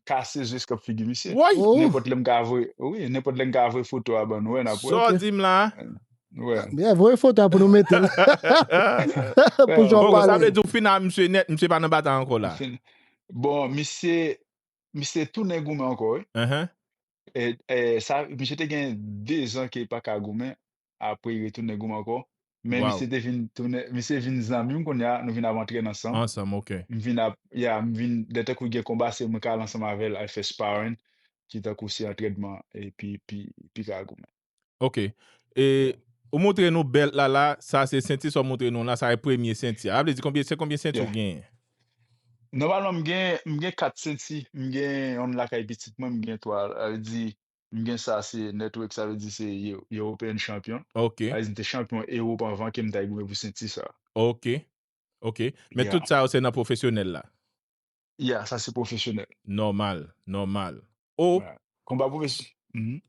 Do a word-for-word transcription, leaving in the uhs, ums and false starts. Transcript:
kase zye eskanp figi misye. Woy! Oh. Nenpòt lè m ka voye, wi, nenpòt lè m ka voye foto a ban nou, wè, n ap wè. Sa w di m la? Wè. Yeah, voye foto a pou nou mete l. Pou jan Bon, w sa vle pale. Di w fin a misye nèt, misye pa nan batay ankò la. Bon, misye, misye tounen goumen ankò, wi. Uh-huh. E, e, sa, misye te gen dezan ke li pa ka goumen, apre li retounen goumen ankò. Men Wow. Misye te vin tounen, misye vin zanmi m kounye a, nou vin ap antrene ansanm. Ansanm, ok. M vin ap, ya, m vin, lè tankou gen konba, se mwen k al ansanm avè l, al fè sparring, ki tankou se antrènman, epi, pi, pi ka goumen. Ok. E, ou montre nou bèlt la, la, sa se senti sa w montre nou la, sa e premye senti a. Sa vle di konbyen, se konbyen senti Yeah. w genyen? Nòmalman, m gen, m gen kat senti, m gen yon lakay pitit mwen, m gen twa, sa vle di, m gen sa, se network, sa vle di se Yo-, European champion. Ok, Sa vle di, m te chanpyon Ewòp anvan ke m ta goumen pou senti sa. ok, ok. Men Yeah. Tout sa yo se nan pwofesyonèl la? Ya, sa se pwofesyonèl. Nòmal, nòmal. O, Yeah. Konba pwofesyonèl. Mhm.